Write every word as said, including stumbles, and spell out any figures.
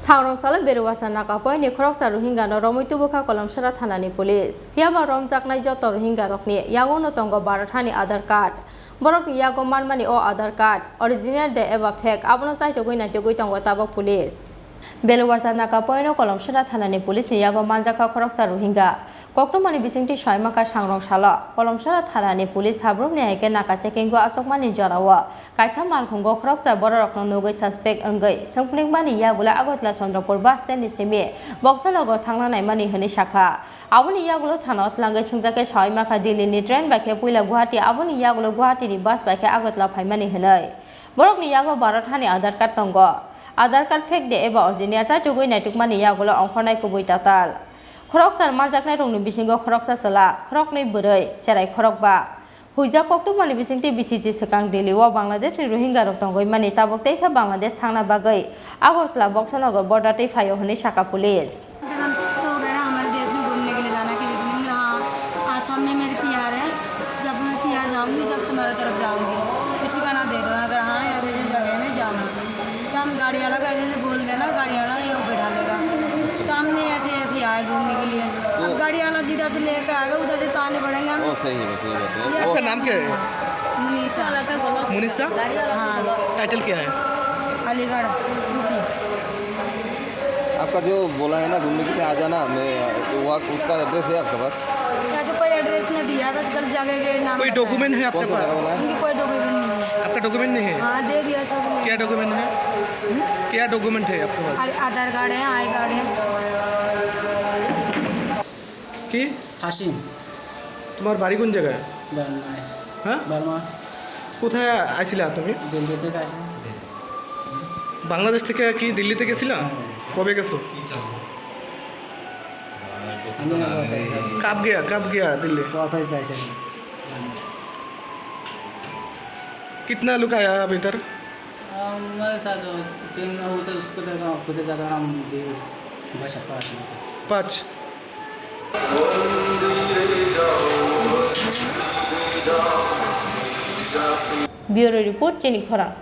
Thangrong salo Beruwasa Naka point ni khoroksa Rohingya no romwi tubukha Kolomsora thana ni police. Phiyaba romjaknai joto Rohingya rokni yago no tongo Bharat hani Aadhaar card. Borokni yago manmani o Aadhaar card original de eba fake, abono chaitugwi naitugwi tongo tabok police. Beruwasa Naka point o Kolomsora thana ni police ni yago manjakha khoroksa Rohingya. Koktwmani bisingtwi saimakha Sangrong salo Kolomsora thana ni police habrumni hai khe naka checking o achukmani jorao kaisa malkhungo khoroksa bororokno nugwi suspect wngwi swngphlingmani yagulo Agartala Chandrapur bus stand ni simi Boxanagar thangna naimani hwnwi sakha. Aboni yagulo thana o twlangwi swngjak khe saimakha Delhi ni train bai khe puila Guwahati, aboni yagulo Guwahati ni bus bai khe Agartala phaimani hwnwi. Borokni yago Bharat hani Aadhaar card tongo. Aadhaar card fake de eba original chaitugwi naitukmani yagulo ongkhornai kubui tatal. Khoroksa manjaknairokni bisingo khoroksa chwla, khoroknwi bwrwi, cherai khorokba. Huijak koktwmani bisingtwi B C C swkang Delhi o Bangladesh ni Rohingya rok tongwi mani tabuk teisa Bangladesh thangna bagwi Agartala Boxanagar border twi phaio hwnwi sakha police. तो कह रहा हमारे देश में घूमने के लिए जाना, कि लेकिन रहा आसाम में मेरी पी आर है, जब मैं पी आर जाऊंगी जब तुम्हारे तरफ जाऊंगी, तो ठिकाना दे दो, अगर हाँ ऐसे ऐसे जगह में जाना। तो हम गाड़ी वाला को ऐसे ऐसे बोल देना, गाड़ी वाला ये बैठा लेगा। तो हमने ऐसे ऐसे आए घूमने के लिए। अब गाड़ी वाला जिधर से लेकर आएगा उधर से तो आने पड़ेंगे हमें। ओ, सही है, सही बात है। ये आपका ऐसे नाम क्या है? मुनीसा। मुनीसा? हाँ। टाइटल क्या है? अलीगढ़, यूपी। आपका जो बोला है ना घूमने के लिए आ जाना, मैं, वहाँ उसका एड्रेस है आपके पास? ऐसे कोई एड्रेस नहीं दिया, बस गलत जगह के नाम कोई बताया। डॉक्यूमेंट है आपके पास? कौन सा जगह बोला है? उनकी कोई डॉक्यूमेंट नहीं है। आपका डॉक्यूमेंट नहीं है? हाँ, दे दिया सब। क्या डॉक्यूमेंट है? हम्म? क्या डॉक्यूमेंट है आपके पास? आ-, आधार कार्ड है, आई कार्ड है। কি? হাসিম। তোমার বাড়ি কোন জায়গায়? বার্মায়। হ্যাঁ? বার্মা। কোথায় আইছিলা তুমি? দিল্লি থেকে আসি। বাংলাদেশ থেকে কি দিল্লিতে গেছিলা? হ্যাঁ। কবে গেছো? আমি আবার वापस। कब गया, कब गया दिल्ली? वापस যাইছি। कितना लोग आया अभी इधर? हमारे साथ तीन लोग थे, उसको देखा, खुद जगह हम भी बस पाँच लोग। पाँच। Bureau report, Chini Khorang.